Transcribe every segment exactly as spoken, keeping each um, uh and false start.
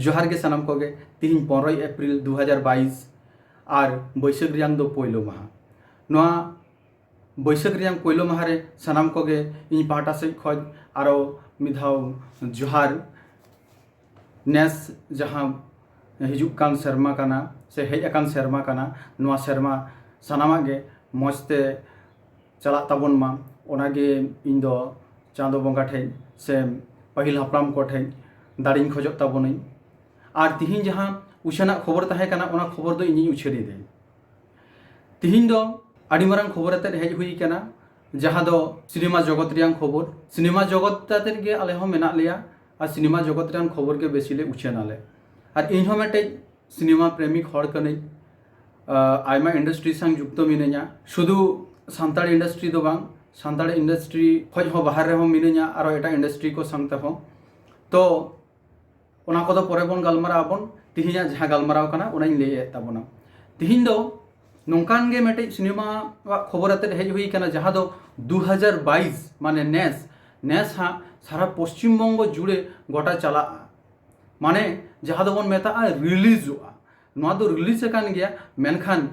ᱡᱚᱦᱟᱨ ᱜᱮ ᱥᱟᱱᱟᱢ ᱠᱚᱜᱮ᱾ ᱛᱤᱦᱤᱧ ᱯᱚᱱᱨᱚᱭ ᱮᱯᱨᱤᱞ ᱫᱩ ᱦᱟᱡᱟᱨ ᱵᱟᱭᱤᱥ ᱟᱨ ᱵᱟᱹᱭᱥᱟᱹᱠᱷ ᱨᱮᱭᱟᱝ ᱫᱚ ᱯᱳᱭᱞᱳ ᱢᱟᱦᱟ᱾ ᱱᱚᱣᱟ ᱵᱟᱹᱭᱥᱟᱹᱠᱷ ᱨᱮᱭᱟᱝ ᱯᱳᱭᱞᱳ ᱢᱟᱦᱟ ᱨᱮ ᱥᱟᱱᱟᱢ ᱠᱚᱜᱮ ᱤᱧ ᱯᱟᱦᱴᱟ ᱥᱮᱫ ᱠᱷᱚᱱ ᱟᱨᱚ ᱢᱤᱫ ᱫᱷᱟᱣ ᱡᱚᱦᱟᱨ᱾ ᱱᱮᱥ ᱡᱟᱦᱟᱸ ᱦᱤᱡᱩᱜ ᱠᱟᱱ ᱥᱮᱨᱢᱟ ᱠᱟᱱᱟ ᱥᱮ ᱦᱮᱡ ᱟᱠᱟᱱ ᱥᱮᱨᱢᱟ ᱠᱟᱱᱟ, ᱱᱚᱣᱟ ᱥᱮᱨᱢᱟ ᱥᱟᱱᱟᱢᱟᱜ ᱜᱮ ᱢᱚᱡᱽ ᱛᱮ ᱪᱟᱞᱟᱜ ᱛᱟᱵᱚᱱ ᱢᱟ, ᱚᱱᱟᱜᱮ ᱤᱧ ᱫᱚ ᱪᱟᱸᱫᱚ ᱵᱚᱸᱜᱟ ᱴᱷᱮᱡ ᱥᱮ ᱯᱟᱹᱦᱤᱞ ᱦᱟᱯᱲᱟᱢ ᱠᱚ ᱴᱷᱮᱡ ᱫᱟᱲᱮᱧ ᱠᱷᱚᱡᱚᱜ ᱛᱟᱵᱚᱱᱟᱹᱧ᱾ ᱟᱨ ᱛᱤᱦᱤᱧ ᱡᱟᱦᱟᱸ ᱩᱪᱷᱟᱹᱱᱟᱜ ᱠᱷᱚᱵᱚᱨ ᱛᱟᱦᱮᱸ ᱠᱟᱱᱟ, ᱚᱱᱟ ᱠᱷᱚᱵᱚᱨ ᱫᱚ ᱤᱧᱤᱧ ᱩᱪᱷᱟᱹᱱ ᱮᱫᱟᱹᱧ᱾ ᱛᱤᱦᱤᱧ ᱫᱚ ᱟᱹᱰᱤ ᱢᱟᱨᱟᱝ ᱠᱷᱚᱵᱚᱨ ᱟᱛᱮᱫ ᱦᱮᱡ ᱦᱩᱭ ᱠᱟᱱᱟ, ᱡᱟᱦᱟᱸ ᱫᱚ ᱥᱤᱱᱮᱢᱟ ᱡᱚᱜᱚᱛ ᱨᱮᱭᱟᱝ ᱠᱷᱚᱵᱚᱨ᱾ ᱥᱤᱱᱮᱢᱟ ᱡᱚᱜᱚᱛ ᱟᱛᱮᱫ ᱜᱮ ᱟᱞᱮ ᱦᱚᱸ ᱢᱮᱱᱟᱜ ᱞᱮᱭᱟ ᱟᱨ ᱥᱤᱱᱮᱢᱟ ᱡᱚᱜᱚᱛ ᱨᱮᱭᱟᱝ ᱠᱷᱚᱵᱚᱨ ᱜᱮ ᱵᱮᱥᱤ ᱞᱮ ᱩᱪᱷᱟᱹᱱ ᱟᱞᱮ᱾ ᱟᱨ ᱤᱧ ᱦᱚᱸ ᱢᱤᱫᱴᱮᱡ ᱥᱤᱱᱮᱢᱟ ᱯᱨᱮᱢᱤᱠ ᱦᱚᱲ ᱠᱟᱹᱱᱟᱹᱧ᱾ ᱟᱸ, ᱟᱭᱢᱟ ᱤᱱᱰᱟᱥᱴᱨᱤ ᱥᱟᱶ ᱡᱩᱠᱛᱚ ᱢᱤᱱᱟᱹᱧᱟ, ᱥᱩᱫᱷᱩ ᱥᱟᱱᱛᱟᱲ ᱤᱱᱰᱟᱥᱴᱨᱤ ᱫᱚ ᱵᱟᱝ, ᱥᱟᱱᱛᱟᱲ ᱤᱱᱰᱟᱥᱴᱨᱤ ᱠᱷᱚᱡ ᱦᱚᱸ ᱵᱟᱦᱟᱨ ᱨᱮᱦᱚᱸ ᱢᱤᱱᱟᱹᱧᱟ, ᱟᱨᱚ ᱮᱴᱟᱜ ᱤᱱᱰᱟᱥᱴᱨᱤ ᱠᱚ ᱥᱟᱶ ᱛᱮᱦᱚᱸ᱾ ᱛᱚ ᱚᱱᱟ ᱠᱚᱫᱚ ᱯᱚᱨᱮ ᱵᱚᱱ ᱜᱟᱞᱢᱟᱨᱟᱣ ᱟᱵᱚᱱ᱾ ᱛᱤᱦᱤᱧᱟᱜ ᱡᱟᱦᱟᱸ ᱜᱟᱞᱢᱟᱨᱟᱣ ᱠᱟᱱᱟ, ᱚᱱᱟᱧ ᱞᱟᱹᱭᱮᱫ ᱛᱟᱵᱚᱱᱟ᱾ ᱛᱤᱦᱤᱧ ᱫᱚ ᱱᱚᱝᱠᱟᱱ ᱜᱮ ᱢᱤᱫᱴᱮᱡ ᱥᱤᱱᱮᱢᱟᱣᱟᱜ ᱠᱷᱚᱵᱚᱨ ᱟᱛᱮᱫ ᱦᱮᱡ ᱦᱩᱭ ᱠᱟᱱᱟ, ᱡᱟᱦᱟᱸ ᱫᱚ ᱫᱩ ᱦᱟᱡᱟᱨ ᱵᱟᱭᱤᱥ, ᱢᱟᱱᱮ ᱱᱮᱥ, ᱱᱮᱥ ᱦᱟᱸᱜ ᱥᱟᱨᱟ ᱯᱚᱥᱪᱤᱢ ᱵᱚᱝᱜᱚ ᱡᱩᱲᱮ ᱜᱚᱴᱟ ᱪᱟᱞᱟᱜᱼᱟ᱾ ᱢᱟᱱᱮ ᱡᱟᱦᱟᱸ ᱫᱚᱵᱚᱱ ᱢᱮᱛᱟᱜᱼᱟ ᱨᱤᱞᱤᱡᱚᱜᱼᱟ᱾ ᱱᱚᱣᱟ ᱫᱚ ᱨᱤᱞᱤᱡᱽ ᱟᱠᱟᱱ ᱜᱮᱭᱟ, ᱢᱮᱱᱠᱷᱟᱱ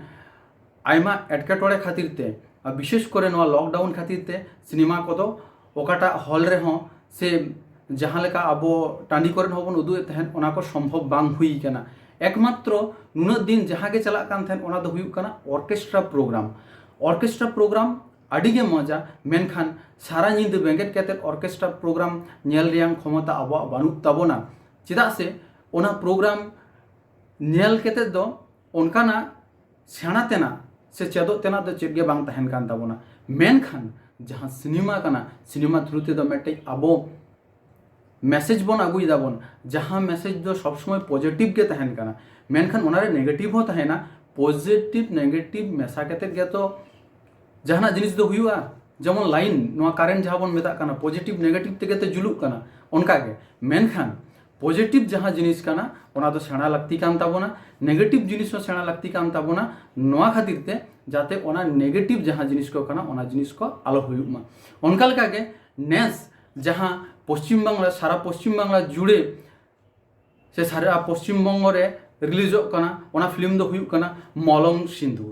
ᱟᱭᱢᱟ ᱮᱴᱠᱮᱴᱚᱬᱮ ᱠᱷᱟᱹᱛᱤᱨ ᱛᱮ, ᱟᱨ ᱵᱤᱥᱮᱥ ᱠᱚᱨᱮ ᱱᱚᱣᱟ ᱞᱚᱠᱰᱟᱣᱩᱱ ᱠᱷᱟᱹᱛᱤᱨ ᱛᱮ ᱥᱤᱱᱮᱢᱟ ᱠᱚᱫᱚ ᱚᱠᱟᱴᱟᱜ ᱦᱚᱞ ᱨᱮᱦᱚᱸ ᱥᱮ ᱡᱟᱦᱟᱸ ᱞᱮᱠᱟ ᱟᱵᱚ ᱴᱟᱺᱰᱤ ᱠᱚᱨᱮ ᱦᱚᱸᱵᱚᱱ ᱩᱫᱩᱜ ᱮᱫ ᱛᱟᱦᱮᱸᱫ, ᱚᱱᱟ ᱠᱚ ᱥᱚᱢᱵᱷᱚᱵ ᱵᱟᱝ ᱦᱩᱭ ᱠᱟᱱᱟ᱾ ᱮᱠᱢᱟᱛᱨᱚ ᱱᱩᱱᱟᱹᱜ ᱫᱤᱱ ᱡᱟᱦᱟᱸ ᱜᱮ ᱪᱟᱞᱟᱜ ᱠᱟᱱ ᱛᱟᱦᱮᱸᱫ, ᱚᱱᱟ ᱫᱚ ᱦᱩᱭᱩᱜ ᱠᱟᱱᱟ ᱚᱨᱠᱮᱥᱴᱨᱟ ᱯᱨᱳᱜᱨᱟᱢ᱾ ᱚᱨᱠᱮᱥᱴᱨᱟ ᱯᱨᱳᱜᱨᱟᱢ ᱟᱹᱰᱤ ᱜᱮ ᱢᱚᱡᱟ, ᱢᱮᱱᱠᱷᱟᱱ ᱥᱟᱨᱟ ᱧᱤᱫᱟᱹ ᱵᱮᱸᱜᱮᱫ ᱠᱟᱛᱮᱫ ᱚᱨᱠᱮᱥᱴᱨᱟ ᱯᱨᱳᱜᱨᱟᱢ ᱧᱮᱞ ᱨᱮᱭᱟᱝ ᱠᱷᱚᱢᱚᱛᱟ ᱟᱵᱚᱣᱟᱜ ᱵᱟᱹᱱᱩᱜ ᱛᱟᱵᱚᱱᱟ᱾ ᱪᱮᱫᱟᱜ ᱥᱮ ᱚᱱᱟ ᱯᱨᱳᱜᱨᱟᱢ ᱧᱮᱞ ᱠᱟᱛᱮᱫ ᱫᱚ ᱚᱱᱠᱟᱱᱟᱜ ᱥᱮᱬᱟ ᱛᱮᱱᱟᱜ ᱥᱮ ᱪᱮᱫᱚᱜ ᱛᱮᱱᱟᱜ ᱫᱚ ᱪᱮᱫ ᱜᱮ ᱵᱟᱝ ᱛᱟᱦᱮᱱ ᱠᱟᱱ ᱛᱟᱵᱚᱱᱟ᱾ ᱢᱮᱱᱠᱷᱟᱱ ᱡᱟᱦᱟᱸ ᱥᱤᱱᱮᱢᱟ ᱠᱟᱱᱟ, ᱥᱤᱱᱮᱢᱟ ᱛᱷᱨᱩ ᱛᱮᱫᱚ ᱢᱤᱫᱴᱮᱡ ᱟᱵᱚ ᱢᱮᱥᱮᱡᱽ ᱵᱚᱱ ᱟᱹᱜᱩᱭ ᱫᱟᱵᱚᱱ, ᱡᱟᱦᱟᱸ ᱢᱮᱥᱮᱡᱽ ᱫᱚ ᱥᱚᱵᱽ ᱥᱚᱢᱚᱭ ᱯᱚᱡᱮᱴᱤᱵᱷ ᱜᱮ ᱛᱟᱦᱮᱱ ᱠᱟᱱᱟ, ᱢᱮᱱᱠᱷᱟᱱ ᱚᱱᱟᱨᱮ ᱱᱮᱜᱮᱴᱤᱵᱷ ᱦᱚᱸ ᱛᱟᱦᱮᱱᱟ᱾ ᱯᱚᱡᱮᱴᱤᱵᱷ ᱱᱮᱜᱮᱴᱤᱵᱷ ᱢᱮᱥᱟ ᱠᱟᱛᱮᱫ ᱜᱮᱛᱚ ᱡᱟᱦᱟᱱᱟᱜ ᱡᱤᱱᱤᱥ ᱫᱚ ᱦᱩᱭᱩᱜᱼᱟ᱾ ᱡᱮᱢᱚᱱ ᱞᱟᱭᱤᱱ, ᱱᱚᱣᱟ ᱠᱟᱨᱮᱱᱴ ᱡᱟᱦᱟᱸ ᱵᱚᱱ ᱢᱮᱛᱟᱜ ᱠᱟᱱᱟ, ᱯᱚᱡᱮᱴᱤᱵᱷ ᱱᱮᱜᱮᱴᱤᱵᱷ ᱛᱮᱜᱮ ᱛᱚ ᱡᱩᱞᱩᱜ ᱠᱟᱱᱟ᱾ ᱚᱱᱠᱟᱜᱮ, ᱢᱮᱱᱠᱷᱟᱱ ᱯᱚᱡᱮᱴᱤᱵᱷ ᱡᱟᱦᱟᱸ ᱡᱤᱱᱤᱥ ᱠᱟᱱᱟ, ᱚᱱᱟ ᱫᱚ ᱥᱮᱬᱟ ᱞᱟᱹᱠᱛᱤ ᱠᱟᱱ ᱛᱟᱵᱚᱱᱟ, ᱱᱮᱜᱮᱴᱤᱵᱷ ᱡᱤᱱᱤᱥ ᱦᱚᱸ ᱥᱮᱬᱟ ᱞᱟᱹᱠᱛᱤ ᱠᱟᱱ ᱛᱟᱵᱚᱱᱟ᱾ ᱱᱚᱣᱟ ᱠᱷᱟᱹᱛᱤᱨ ᱛᱮ ᱡᱟᱛᱮ ᱚᱱᱟ ᱱᱮᱜᱮᱴᱤᱵᱷ ᱡᱟᱦᱟᱸ ᱡᱤᱱᱤᱥ ᱠᱚ ᱠᱟᱱᱟ, ᱚᱱᱟ ᱡᱤᱱᱤᱥ ᱠᱚ ᱟᱞᱚ ᱦᱩᱭᱩᱜ ᱢᱟ᱾ ᱚᱱᱠᱟ ᱞᱮᱠᱟᱜᱮ ᱱᱮᱥ ᱡᱟᱦᱟᱸ ᱯᱚᱥᱪᱤᱢ ᱵᱟᱝᱞᱟ, ᱥᱟᱨᱟ ᱯᱚᱥᱪᱤᱢ ᱵᱟᱝᱞᱟ ᱡᱩᱲᱮ ᱥᱮ ᱥᱟᱨᱟ ᱯᱚᱥᱪᱤᱢ ᱵᱚᱝᱜᱚ ᱨᱮ ᱨᱤᱞᱤᱡᱚᱜ ᱠᱟᱱᱟ, ᱚᱱᱟ ᱯᱷᱤᱞᱢ ᱫᱚ ᱦᱩᱭᱩᱜ ᱠᱟᱱᱟ ᱢᱚᱞᱚᱝ ᱥᱤᱸᱫᱩᱨ᱾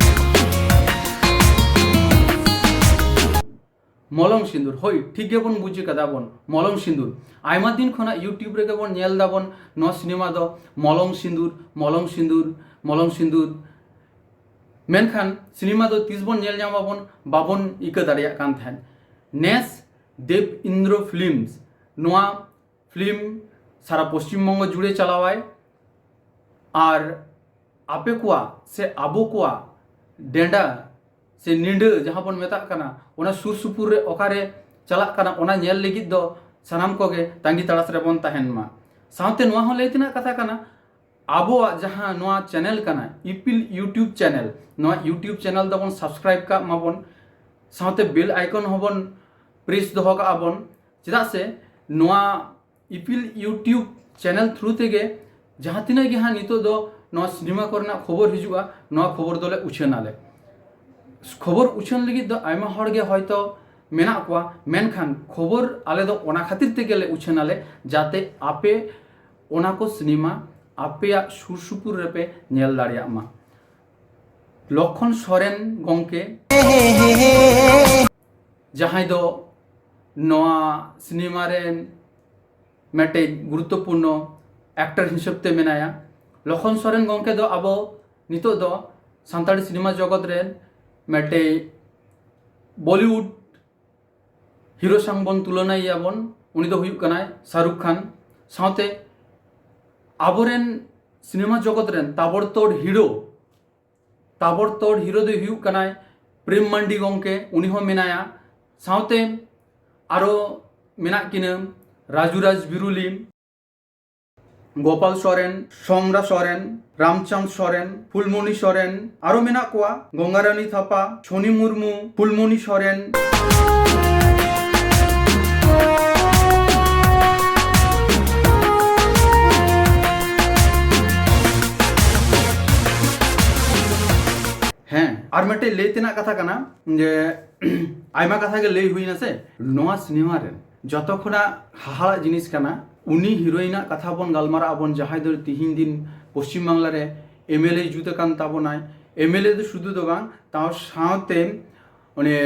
ᱢᱚᱞᱚᱝ ᱥᱤᱸᱫᱩᱨ, ᱦᱳᱭ, ᱴᱷᱤᱠ ᱜᱮᱵᱚᱱ ᱵᱩᱡᱽ ᱠᱟᱫᱟ ᱵᱚᱱ, ᱢᱚᱞᱚᱝ ᱥᱤᱸᱫᱩᱨ᱾ ᱟᱭᱢᱟ ᱫᱤᱱ ᱠᱷᱚᱱᱟᱜ YouTube ᱨᱮᱜᱮ ᱵᱚᱱ ᱧᱮᱞ ᱫᱟᱵᱚᱱ ᱱᱚᱣᱟ ᱥᱤᱱᱮᱢᱟ ᱫᱚ, ᱢᱚᱞᱚᱝ ᱥᱤᱸᱫᱩᱨ, ᱢᱚᱞᱚᱝ ᱥᱤᱸᱫᱩᱨ, ᱢᱚᱞᱚᱝ ᱥᱤᱸᱫᱩᱨ᱾ ᱢᱮᱱᱠᱷᱟᱱ ᱥᱤᱱᱮᱢᱟ ᱫᱚ ᱛᱤᱥ ᱵᱚᱱ ᱧᱮᱞ ᱧᱟᱢ ᱟᱵᱚᱱ, ᱵᱟᱵᱚᱱ ᱤᱠᱟᱹ ᱫᱟᱲᱮᱭᱟᱜ ᱠᱟᱱ ᱛᱟᱦᱮᱸᱫ᱾ ᱱᱮᱥ ᱫᱮᱵ ᱤᱱᱫᱨᱚ ᱯᱷᱤᱞᱢᱥ ᱱᱚᱣᱟ ᱯᱷᱤᱞᱢ ᱥᱟᱨᱟ ᱯᱚᱥᱪᱤᱢ ᱵᱚᱝᱜᱚ ᱡᱩᱲᱮ ᱪᱟᱞᱟᱣᱟᱭ᱾ ᱟᱨ ᱟᱯᱮ ᱠᱚᱣᱟᱜ ᱥᱮ ᱟᱵᱚ ᱠᱚᱣᱟᱜ ᱰᱮᱸᱰᱟ ᱥᱮ ᱱᱤᱰᱟᱹ ᱡᱟᱦᱟᱸ ᱵᱚᱱ ᱢᱮᱛᱟᱜ ᱠᱟᱱᱟ, ᱚᱱᱟ ᱥᱩᱨ ᱥᱩᱯᱩᱨ ᱨᱮ ᱚᱠᱟᱨᱮ ᱪᱟᱞᱟᱜ ᱠᱟᱱᱟ, ᱚᱱᱟ ᱧᱮᱞ ᱞᱟᱹᱜᱤᱫ ᱫᱚ ᱥᱟᱱᱟᱢ ᱠᱚᱜᱮ ᱛᱟᱺᱜᱤ ᱛᱟᱲᱟᱥ ᱨᱮᱵᱚᱱ ᱛᱟᱦᱮᱱ ᱢᱟ᱾ ᱥᱟᱶᱛᱮ ᱱᱚᱣᱟ ᱦᱚᱸ ᱞᱟᱹᱭ ᱛᱮᱱᱟᱜ ᱠᱟᱛᱷᱟ ᱠᱟᱱᱟ, ᱟᱵᱚᱣᱟᱜ ᱡᱟᱦᱟᱸ ᱱᱚᱣᱟ ᱪᱮᱱᱮᱞ ᱠᱟᱱᱟ, ᱤᱯᱤᱞ YouTube ᱪᱮᱱᱮᱞ, ᱱᱚᱣᱟ YouTube ᱪᱮᱱᱮᱞ ᱫᱚᱵᱚᱱ ᱥᱟᱵᱥᱠᱨᱟᱭᱤᱵ ᱠᱟᱜ ᱢᱟᱵᱚᱱ, ᱥᱟᱶᱛᱮ ᱵᱮᱞ ᱟᱭᱠᱚᱱ ᱦᱚᱸᱵᱚᱱ ᱯᱨᱮᱥ ᱫᱚᱦᱚ ᱠᱟᱜᱼᱟ ᱵᱚᱱ᱾ ᱪᱮᱫᱟᱜ ᱥᱮ ᱱᱚᱣᱟ ᱤᱯᱤᱞ YouTube ᱪᱮᱱᱮᱞ ᱛᱷᱨᱩ ᱛᱮᱜᱮ ᱡᱟᱦᱟᱸ ᱛᱤᱱᱟᱹᱜ ᱜᱮ ᱦᱟᱸᱜ ᱱᱤᱛᱚᱜ ᱫᱚ ᱱᱚᱣᱟ ᱥᱤᱱᱮᱢᱟ ᱠᱚᱨᱮᱱᱟᱜ ᱠᱷᱚᱵᱚᱨ ᱦᱤᱡᱩᱜᱼᱟ, ᱱᱚᱣᱟ ᱠᱷᱚᱵᱚᱨ ᱫᱚᱞᱮ ᱩᱪᱷᱟᱹᱱᱟᱞᱮ᱾ ᱠᱷᱚᱵᱚᱨ ᱩᱪᱷᱟᱹᱱ ᱞᱟᱹᱜᱤᱫ ᱫᱚ ᱟᱭᱢᱟ ᱦᱚᱲ ᱜᱮ ᱦᱚᱭᱛᱚ ᱢᱮᱱᱟᱜ ᱠᱚᱣᱟ, ᱢᱮᱱᱠᱷᱟᱱ ᱠᱷᱚᱵᱚᱨ ᱟᱞᱮ ᱫᱚ ᱚᱱᱟ ᱠᱷᱟᱹᱛᱤᱨ ᱛᱮᱜᱮ ᱞᱮ ᱩᱪᱷᱟᱹᱱᱟᱞᱮ, ᱡᱟᱛᱮ ᱟᱯᱮ ᱚᱱᱟ ᱠᱚ ᱥᱤᱱᱮᱢᱟ ᱟᱯᱮᱭᱟᱜ ᱥᱩᱨ ᱥᱩᱯᱩᱨ ᱨᱮᱯᱮ ᱧᱮᱞ ᱫᱟᱲᱮᱭᱟᱜ ᱢᱟ᱾ ᱞᱚᱠᱷᱚᱱ ᱥᱚᱨᱮᱱ ᱜᱚᱢᱠᱮ, ᱡᱟᱦᱟᱸᱭ ᱫᱚ ᱱᱚᱣᱟ ᱥᱤᱱᱮᱢᱟ ᱨᱮᱱ ᱢᱤᱫᱴᱮᱡ ᱜᱩᱨᱩᱛᱛᱚᱯᱩᱨᱱᱚ ᱮᱠᱴᱚᱨ ᱦᱤᱥᱟᱹᱵ ᱛᱮ ᱢᱮᱱᱟᱭᱟ᱾ ᱞᱚᱠᱷᱚᱱ ᱥᱚᱨᱮᱱ ᱜᱚᱢᱠᱮ ᱫᱚ ᱟᱵᱚ ᱱᱤᱛᱚᱜ ᱫᱚ ᱥᱟᱱᱛᱟᱲᱤ ᱥᱤᱱᱮᱢᱟ ᱡᱚᱜᱚᱛ ᱨᱮᱱ ᱢᱤᱫᱴᱮᱡ ᱵᱚᱞᱤᱣᱩᱰ ᱦᱤᱨᱳ ᱥᱟᱝ ᱵᱚᱱ ᱛᱩᱞᱚᱱᱟᱭᱮᱭᱟ ᱵᱚᱱ᱾ ᱩᱱᱤ ᱫᱚ ᱦᱩᱭᱩᱜ ᱠᱟᱱᱟᱭ ᱥᱟᱦᱨᱩᱠ ᱠᱷᱟᱱ᱾ ᱥᱟᱶᱛᱮ ᱟᱵᱚᱨᱮᱱ ᱥᱤᱱᱮᱢᱟ ᱡᱚᱜᱚᱛ ᱨᱮᱱ ᱛᱟᱵᱚᱲᱛᱚᱲ ᱦᱤᱨᱳ, ᱛᱟᱵᱚᱲᱛᱚᱲ ᱦᱤᱨᱳ ᱫᱚᱭ ᱦᱩᱭᱩᱜ ᱠᱟᱱᱟᱭ ᱯᱨᱮᱢ ᱢᱟᱱᱰᱤ ᱜᱚᱢᱠᱮ, ᱩᱱᱤ ᱦᱚᱸ ᱢᱮᱱᱟᱭᱟ᱾ ᱥᱟᱶᱛᱮ ᱟᱨᱚ ᱢᱮᱱᱟᱜ ᱠᱤᱱᱟᱹ ᱨᱟᱡᱩ ᱨᱟᱡᱽ ᱵᱤᱨᱩᱞᱤ, ᱜᱳᱯᱟᱞ ᱥᱚᱨᱮᱱ, ᱥᱚᱢᱨᱟ ᱥᱚᱨᱮᱱ, ᱨᱟᱢᱪᱟᱸᱫᱽ ᱥᱚᱨᱮᱱ, ᱯᱷᱩᱞᱢᱚᱱᱤ ᱥᱚᱨᱮᱱ, ᱟᱨᱚ ᱢᱮᱱᱟᱜ ᱠᱚᱣᱟ ᱜᱚᱝᱜᱟᱨᱟᱱᱤ ᱛᱷᱟᱯᱟ, ᱥᱚᱱᱤ ᱢᱩᱨᱢᱩ, ᱯᱷᱩᱞᱢᱚᱱᱤ ᱥᱚᱨᱮᱱ᱾ ᱦᱮᱸ, ᱟᱨ ᱢᱤᱫᱴᱮᱡ ᱞᱟᱹᱭ ᱛᱮᱱᱟᱜ ᱠᱟᱛᱷᱟ ᱠᱟᱱᱟ ᱡᱮ ᱟᱭᱢᱟ ᱠᱟᱛᱷᱟ ᱜᱮ ᱞᱟᱹᱭ ᱦᱩᱭᱱᱟ ᱥᱮ᱾ ᱱᱚᱣᱟ ᱥᱤᱱᱮᱢᱟ ᱨᱮ ᱡᱚᱛᱚ ᱠᱷᱚᱱᱟᱜ ᱦᱟᱦᱟᱲᱟᱜ ᱡᱤᱱᱤᱥ ᱠᱟᱱᱟ ᱩᱱᱤ ᱦᱤᱨᱳᱭᱤᱱᱟᱜ ᱠᱟᱛᱷᱟ ᱵᱚᱱ ᱜᱟᱞᱢᱟᱨᱟᱜ ᱟᱵᱚᱱ, ᱡᱟᱦᱟᱸᱭ ᱫᱚ ᱛᱤᱦᱤᱧ ᱫᱤᱱ ᱯᱚᱥᱪᱤᱢ ᱵᱟᱝᱞᱟ ᱨᱮ ᱮᱢᱮᱞᱮ ᱡᱩᱛ ᱟᱠᱟᱱ ᱛᱟᱵᱚᱱᱟᱭ᱾ ᱮᱢᱮᱞᱮ ᱫᱚ ᱥᱩᱫᱷᱩ ᱫᱚ ᱵᱟᱝ, ᱛᱟᱣ ᱥᱟᱶᱛᱮ ᱩᱱᱤ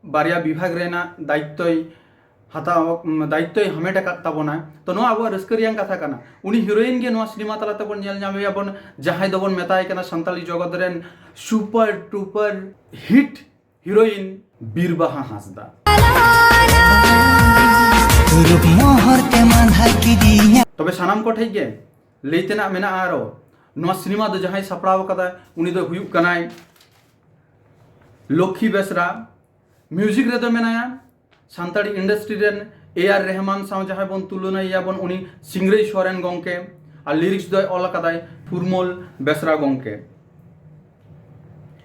ᱵᱟᱨᱭᱟ ᱵᱤᱵᱷᱟᱜᱽ ᱨᱮᱱᱟᱜ ᱫᱟᱭᱤᱛᱛᱚᱭ ᱦᱟᱛᱟᱣ, ᱫᱟᱭᱤᱛᱛᱚᱭ ᱦᱟᱢᱮᱴ ᱟᱠᱟᱫ ᱛᱟᱵᱚᱱᱟ᱾ ᱛᱚ, ᱱᱚᱣᱟ ᱟᱵᱚᱣᱟᱜ ᱨᱟᱹᱥᱠᱟᱹ ᱨᱮᱭᱟᱜ ᱠᱟᱛᱷᱟ ᱠᱟᱱᱟ᱾ ᱩᱱᱤ ᱦᱤᱨᱳᱭᱤᱱ ᱜᱮ ᱱᱚᱣᱟ ᱥᱤᱱᱮᱢᱟ ᱛᱟᱞᱟ ᱛᱮᱵᱚᱱ ᱧᱮᱞ ᱧᱟᱢᱮᱭᱟ ᱵᱚᱱ, ᱡᱟᱦᱟᱸᱭ ᱫᱚᱵᱚᱱ ᱢᱮᱛᱟᱭ ᱠᱟᱱᱟ ᱥᱟᱱᱛᱟᱲᱤ ᱡᱚᱜᱚᱛ ᱨᱮᱱ super ᱴᱩᱯᱟᱨ hit heroine Birbaha Hansda. ᱨᱩᱯ ᱢᱚᱦᱚᱨ ᱛᱮ ᱢᱟᱸᱫᱷᱟ ᱠᱤᱫᱤᱧᱟ᱾ ᱛᱚᱵᱮ ᱥᱟᱱᱟᱢ ᱠᱚ ᱴᱷᱮᱡ ᱜᱮ ᱞᱟᱹᱭ ᱛᱮᱱᱟᱜ ᱢᱮᱱᱟᱜᱼᱟ ᱟᱨᱚ, ᱱᱚᱣᱟ ᱥᱤᱱᱮᱢᱟ ᱫᱚ ᱡᱟᱦᱟᱸᱭ ᱥᱟᱯᱲᱟᱣ ᱟᱠᱟᱫᱟᱭ, ᱩᱱᱤ ᱫᱚ ᱦᱩᱭᱩᱜ ᱠᱟᱱᱟᱭ ᱞᱚᱠᱠᱷᱤ ᱵᱮᱥᱨᱟ᱾ ᱢᱤᱭᱩᱡᱤᱠ ᱨᱮᱫᱚ ᱢᱮᱱᱟᱭᱟ ᱥᱟᱱᱛᱟᱲᱤ ᱤᱱᱰᱟᱥᱴᱨᱤ ᱨᱮᱱ ᱮ ᱟᱨ ᱨᱮᱦᱢᱟᱱ ᱥᱟᱶ ᱡᱟᱦᱟᱸᱭ ᱵᱚᱱ ᱛᱩᱞᱚᱱᱟᱭᱮᱭᱟ ᱵᱚᱱ, ᱩᱱᱤ ᱥᱤᱝᱨᱟᱹᱭ ᱥᱚᱨᱮᱱ ᱜᱚᱢᱠᱮ, ᱟᱨ ᱞᱤᱨᱤᱠᱥ ᱫᱚᱭ ᱚᱞ ᱟᱠᱟᱫᱟᱭ ᱯᱷᱩᱨᱢᱚᱞ ᱵᱮᱥᱨᱟ ᱜᱚᱢᱠᱮ᱾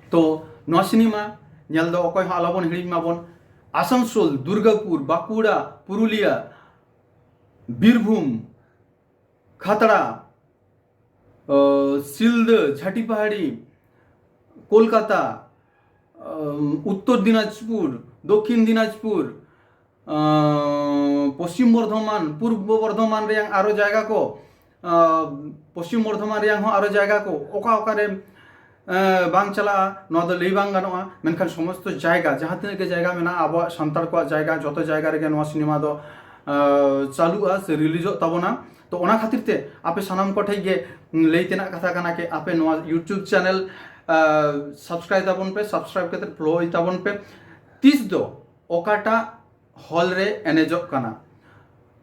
ᱛᱚ, ᱱᱚᱣᱟ ᱥᱤᱱᱮᱢᱟ ᱧᱮᱞ ᱫᱚ ᱚᱠᱚᱭ ᱦᱚᱸ ᱟᱞᱚᱵᱚᱱ ᱦᱤᱲᱤᱧ ᱢᱟᱵᱚᱱ᱾ ᱟᱥᱟᱱᱥᱳᱞ, ᱫᱩᱨᱜᱟᱯᱩᱨ, ᱵᱟᱸᱠᱩᱲᱟ, ᱯᱩᱨᱩᱞᱤᱭᱟ, ᱵᱤᱨᱵᱷᱩᱢ, ᱠᱷᱟᱛᱲᱟ, ᱚ, ᱥᱤᱞᱫᱟᱹ, ᱡᱷᱟᱴᱤᱯᱟᱦᱟᱲᱤ, ᱠᱳᱞᱠᱟᱛᱟ, ᱚ, ᱩᱛᱛᱚᱨ ᱫᱤᱱᱟᱡᱽᱯᱩᱨ, ᱫᱚᱠᱠᱷᱤᱱ ᱫᱤᱱᱟᱡᱽᱯᱩᱨ, ᱚ, ᱯᱚᱥᱪᱤᱢ ᱵᱚᱨᱫᱷᱚᱢᱟᱱ, ᱯᱩᱨᱵᱚ ᱵᱚᱨᱫᱷᱚᱢᱟᱱ ᱨᱮᱭᱟᱝ ᱟᱨᱚ ᱡᱟᱭᱜᱟ ᱠᱚ, ᱚ, ᱯᱚᱥᱪᱤᱢ ᱵᱚᱨᱫᱷᱚᱢᱟᱱ ᱨᱮᱭᱟᱝ ᱦᱚᱸ ᱟᱨᱚ ᱡᱟᱭᱜᱟ ᱠᱚ, ᱚᱠᱟ ᱚᱠᱟᱨᱮ ᱮ, ᱵᱟᱝ ᱪᱟᱞᱟᱜᱼᱟ, ᱱᱚᱣᱟ ᱫᱚ ᱞᱟᱹᱭ ᱵᱟᱝ ᱜᱟᱱᱚᱜᱼᱟ᱾ ᱢᱮᱱᱠᱷᱟᱱ ᱥᱚᱢᱚᱥᱛᱚ ᱡᱟᱭᱜᱟ, ᱡᱟᱦᱟᱸ ᱛᱤᱱᱟᱹᱜ ᱜᱮ ᱡᱟᱭᱜᱟ ᱢᱮᱱᱟᱜᱼᱟ, ᱟᱵᱚᱣᱟᱜ ᱥᱟᱱᱛᱟᱲ ᱠᱚᱣᱟᱜ ᱡᱟᱭᱜᱟ, ᱡᱚᱛᱚ ᱡᱟᱭᱜᱟ ᱨᱮᱜᱮ ᱱᱚᱣᱟ ᱥᱤᱱᱮᱢᱟ ᱫᱚ, ᱮ, ᱪᱟᱹᱞᱩᱜᱼᱟ ᱥᱮ ᱨᱤᱞᱤᱡᱚᱜ ᱛᱟᱵᱚᱱᱟ᱾ ᱛᱚ, ᱚᱱᱟ ᱠᱷᱟᱹᱛᱤᱨ ᱛᱮ ᱟᱯᱮ ᱥᱟᱱᱟᱢ ᱠᱚ ᱴᱷᱮᱡ ᱜᱮ, ᱩᱢ, ᱞᱟᱹᱭ ᱛᱮᱱᱟᱜ ᱠᱟᱛᱷᱟ ᱠᱟᱱᱟ ᱠᱤ, ᱟᱯᱮ ᱱᱚᱣᱟ YouTube ᱪᱮᱱᱮᱞ, ᱮ, ᱥᱟᱵᱥᱠᱨᱟᱭᱤᱵ ᱛᱟᱵᱚᱱ ᱯᱮ, ᱥᱟᱵᱥᱠᱨᱟᱭᱤᱵ ᱠᱟᱛᱮ ᱯᱷᱚᱞᱳᱭ ᱛᱟᱵᱚᱱ ᱯᱮ᱾ ᱛᱤᱥ ᱫᱚ ᱚᱠᱟᱴᱟᱜ ᱦᱚᱞ ᱨᱮ ᱮᱱᱮᱡᱚᱜ ᱠᱟᱱᱟ?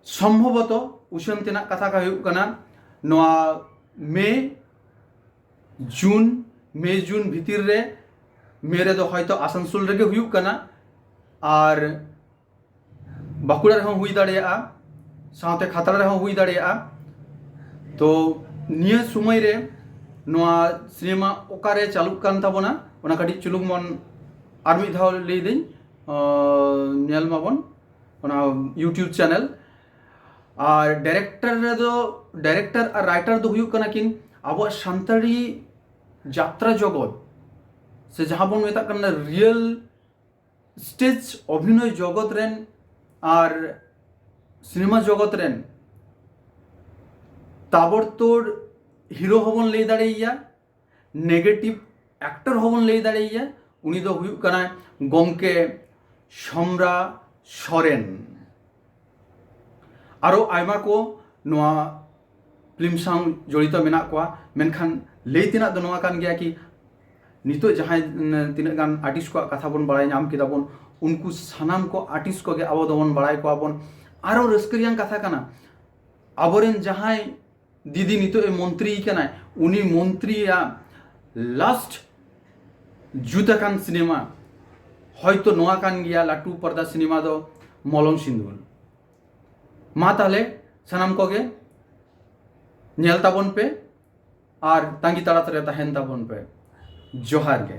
ᱥᱚᱢᱵᱷᱚᱵᱚᱛᱚ ᱩᱪᱷᱟᱹᱱ ᱛᱮᱱᱟᱜ ᱠᱟᱛᱷᱟ ᱠᱚ ᱦᱩᱭᱩᱜ ᱠᱟᱱᱟ, ᱱᱚᱣᱟ ᱢᱮ, ᱡᱩᱱ, ᱢᱮ ᱡᱩᱱ ᱵᱷᱤᱛᱤᱨ ᱨᱮ, ᱢᱮ ᱨᱮᱫᱚ ᱦᱚᱭᱛᱚ ᱟᱥᱟᱱᱥᱳᱞ ᱨᱮᱜᱮ ᱦᱩᱭᱩᱜ ᱠᱟᱱᱟ, ᱟᱨ ᱵᱟᱸᱠᱩᱲᱟ ᱨᱮᱦᱚᱸ ᱦᱩᱭ ᱫᱟᱲᱮᱭᱟᱜᱼᱟ, ᱥᱟᱶᱛᱮ ᱠᱷᱟᱛᱲᱟ ᱨᱮᱦᱚᱸ ᱦᱩᱭ ᱫᱟᱲᱮᱭᱟᱜᱼᱟ᱾ ᱛᱚ, ᱱᱤᱭᱟᱹ ᱥᱚᱢᱚᱭ ᱨᱮ ᱱᱚᱣᱟ ᱥᱤᱱᱮᱢᱟ ᱚᱠᱟᱨᱮ ᱪᱟᱹᱞᱩᱜ ᱠᱟᱱ ᱛᱟᱵᱚᱱᱟ, ᱚᱱᱟ ᱠᱟᱹᱴᱤᱡ ᱪᱩᱞᱩᱝ ᱵᱚᱱ ᱟᱨ ᱢᱤᱫ ᱫᱷᱟᱣ ᱞᱟᱹᱭ ᱫᱟᱹᱧ, ᱟᱸ, ᱧᱮᱞ ᱢᱟᱵᱚᱱ ᱚᱱᱟ YouTube ᱪᱮᱱᱮᱞ᱾ ᱟᱨ ᱰᱟᱭᱨᱮᱠᱴᱚᱨ ᱨᱮᱫᱚ, ᱰᱟᱭᱨᱮᱠᱴᱚᱨ ᱟᱨ ᱨᱟᱭᱴᱟᱨ ᱫᱚ ᱦᱩᱭᱩᱜ ᱠᱟᱱᱟ ᱠᱤᱱ ᱟᱵᱚᱣᱟᱜ ᱥᱟᱱᱛᱟᱲᱤ ᱡᱟᱛᱨᱟ ᱡᱚᱜᱚᱛ, ᱥᱮ ᱡᱟᱦᱟᱸ ᱵᱚᱱ ᱢᱮᱛᱟᱜ ᱠᱟᱱᱟ ᱨᱤᱭᱮᱞ ᱥᱴᱮᱡᱽ ᱚᱵᱷᱤᱱᱚᱭ ᱡᱚᱜᱚᱛ ᱨᱮᱱ ᱟᱨ ᱥᱤᱱᱮᱢᱟ ᱡᱚᱜᱚᱛ ᱨᱮᱱ ᱛᱟᱵᱚᱲᱛᱳᱲ ᱦᱤᱨᱳ ᱦᱚᱸᱵᱚᱱ ᱞᱟᱹᱭ ᱫᱟᱲᱮᱭᱟᱭᱟ, ᱱᱮᱜᱮᱴᱤᱵᱷ ᱮᱠᱴᱚᱨ ᱦᱚᱸᱵᱚᱱ ᱞᱟᱹᱭ ᱫᱟᱲᱮᱭᱟᱭᱟ᱾ ᱩᱱᱤ ᱫᱚ ᱦᱩᱭᱩᱜ ᱠᱟᱱᱟᱭ ᱜᱚᱢᱠᱮ ᱥᱚᱢᱨᱟ ᱥᱚᱨᱮᱱ᱾ ᱟᱨᱚ ᱟᱭᱢᱟ ᱠᱚ ᱱᱚᱣᱟ ᱯᱷᱤᱞᱢ ᱥᱟᱶ ᱡᱚᱲᱤᱛᱚ ᱢᱮᱱᱟᱜ ᱠᱚᱣᱟ, ᱢᱮᱱᱠᱷᱟᱱ ᱞᱟᱹᱭ ᱛᱮᱱᱟᱜ ᱫᱚ ᱱᱚᱣᱟ ᱠᱟᱱ ᱜᱮᱭᱟ ᱠᱤ, ᱱᱤᱛᱚᱜ ᱡᱟᱦᱟᱸᱭ, ᱩᱢ, ᱛᱤᱱᱟᱹᱜ ᱜᱟᱱ ᱟᱨᱴᱤᱥᱴ ᱠᱚᱣᱟᱜ ᱠᱟᱛᱷᱟ ᱵᱚᱱ ᱵᱟᱲᱟᱭ ᱧᱟᱢ ᱠᱮᱫᱟ ᱵᱚᱱ, ᱩᱱᱠᱩ ᱥᱟᱱᱟᱢ ᱠᱚ ᱟᱨᱴᱤᱥᱴ ᱠᱚᱜᱮ ᱟᱵᱚ ᱫᱚᱵᱚᱱ ᱵᱟᱲᱟᱭ ᱠᱚᱣᱟ ᱵᱚᱱ᱾ ᱟᱨᱚ ᱨᱟᱹᱥᱠᱟᱹ ᱨᱮᱭᱟᱜ ᱠᱟᱛᱷᱟ ᱠᱟᱱᱟ, ᱟᱵᱚᱨᱮᱱ ᱡᱟᱦᱟᱸᱭ ᱫᱤᱫᱤ ᱱᱤᱛᱚᱜ ᱮ ᱢᱚᱱᱛᱨᱤ ᱠᱟᱱᱟᱭ, ᱩᱱᱤ ᱢᱚᱱᱛᱨᱤᱭᱟᱜ ᱞᱟᱥᱴ ᱡᱩᱛ ᱟᱠᱟᱱ ᱥᱤᱱᱮᱢᱟ ᱦᱚᱭᱛᱚ ᱱᱚᱣᱟ ᱠᱟᱱ ᱜᱮᱭᱟ ᱞᱟᱹᱴᱩ ᱯᱚᱨᱫᱟ ᱥᱤᱱᱮᱢᱟ ᱫᱚ ᱢᱚᱞᱚᱝ ᱥᱤᱸᱫᱩᱨ᱾ ᱢᱟ ᱛᱟᱦᱞᱮ ᱥᱟᱱᱟᱢ ᱠᱚᱜᱮ ᱧᱮᱞ ᱛᱟᱵᱚᱱ ᱯᱮ ᱟᱨ ᱛᱟᱺᱜᱤ ᱛᱟᱲᱟᱛ ᱨᱮ ᱛᱟᱦᱮᱱ ᱛᱟᱵᱚᱱ ᱯᱮ᱾ ᱡᱚᱦᱟᱨ ᱜᱮ᱾